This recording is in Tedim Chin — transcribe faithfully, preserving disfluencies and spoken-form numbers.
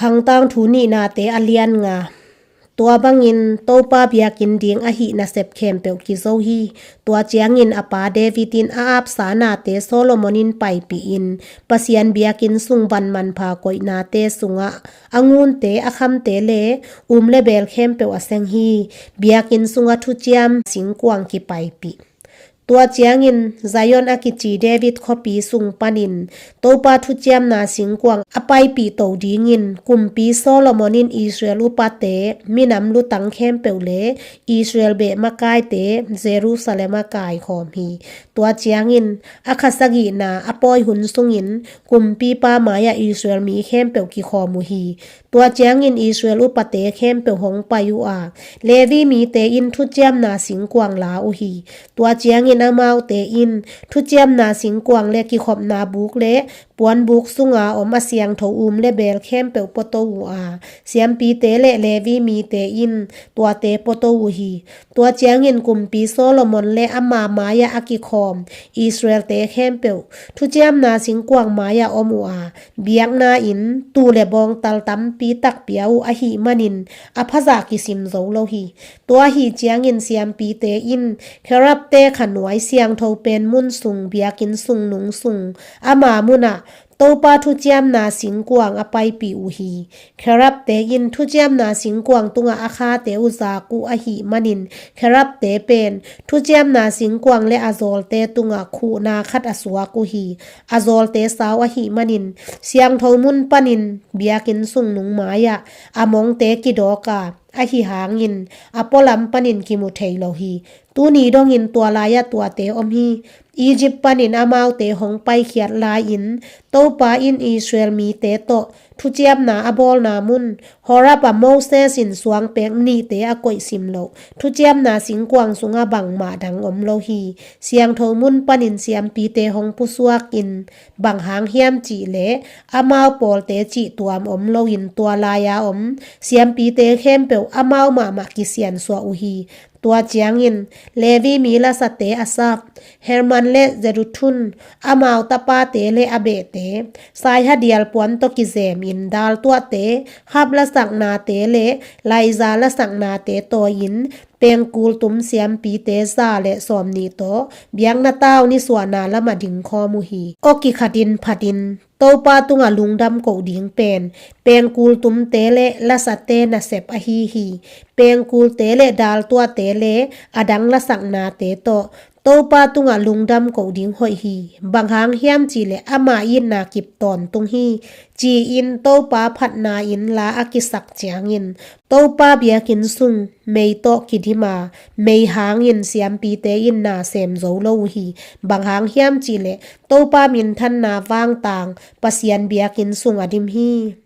Khangtang thu nihnate a lian nga. Tua bangin Topa biakinn ding ahih nasep khempeuh kizo hi. Tua ciangin a pa David in a apsa nate Solomon in paipih in, Pasian biakinn sung van manpha koihnate sungah a ngunte, a khamte le um le beel khempeuh a seng hi. Biakinn sungah thuciam singkuang kipaipih. Tua ciangin Zion a kici David khuapi sung panin Topa thuciamna singkuang a paipih to dingin kumpi Solomon in Israel upate, minam lutang khempeuh le Israel beh makaite Jerusalem ah kaikhawm hi. Tua ciangin a kha sagihna a pawi hun sungin kumpipa mai-ah Israel mi khempeuh kikhawm uh hi. Tua ciangin Israel upate khempeuh hong pai uh a, Levi mite in thuciamna singkuang la uh hi. Tua ciangin amaute in thuciamna singkuang le kikhopna buk le puanbuk sunga om a siangtho um le beel khempeuh puato uh a, siampite le Levi mite in tuate puato uh hi. Tua ciangin kumpi Solomon le ama mai-ah a kikhawm Israelte khempeuh thuciamna singkuang mai-ah om uh a, biakna in tuu le bawngtal tampi tak pia uh ahih manin a phazah kisim zo lo hi. Tua ahih ciangin siampite in kherubte khanuai siangtho pen mun sung, biakinn sung nung sung, ama munah Topa thuciamna singkuang a paipih uh hi. Kherubte in thuciamna singkuang tungah a khate uh zak uh ahih manin kherubte pen thuciamna singkuang le a zawlte tungah khuhna khat a suak uh hi. A zawlte sau ahih manin siangtho mun panin biakinn sung nung mai-ah a mongte kidawk a, ahi hangin a pualam panin kimu thei lo hi. Tuni dongin tua lai-ah tuate om hi. Egypt panin amaute hong paikhiat lai-in Topa in Israel mite tawh thuciamna a bawlna mun Horeb ah Moses in suangpek nihte a koihsim loh thuciamna singkuang sungah bangmah dang om lo hi. Siangtho mun panin siampite hong pusuakin, bang hang hiam cihleh amau pawlte cih tuam om loin tua lai-a om siampite khempeuh amau mahmah kisiansuah uh hi. Tua ciangin Levi mi lasate Asaf, Heman le Jeduthun, amau tapate le a behte, saiha dial puan tawh kizemin daltuahte, harp lasaknate le laiza lasaknate tawi-in pengkul tum siampite za le sawmnih tawh biakna tau nisuahna lamah dingkhawm uh hi. Aw kikhatin phatin Topa tungah lungdam koh ding pen pengkul tumte le lasate nasep ahi hi. Pengkulte le daltuahte le a dang lasaknate tawh Topa tungah lungdam koh ding hoih hi. Bang hang hiam cihleh ama itna kip tawntung hi, ci-in Topa phatna in la a kisak ciangin Topa biakinn sung mei tawh kidim a, mei hangin siampite in na sem zo lo uh hi. Bang hang hiam cihleh Topa minthanna vangtang Pasian biakinn sung a dim hi.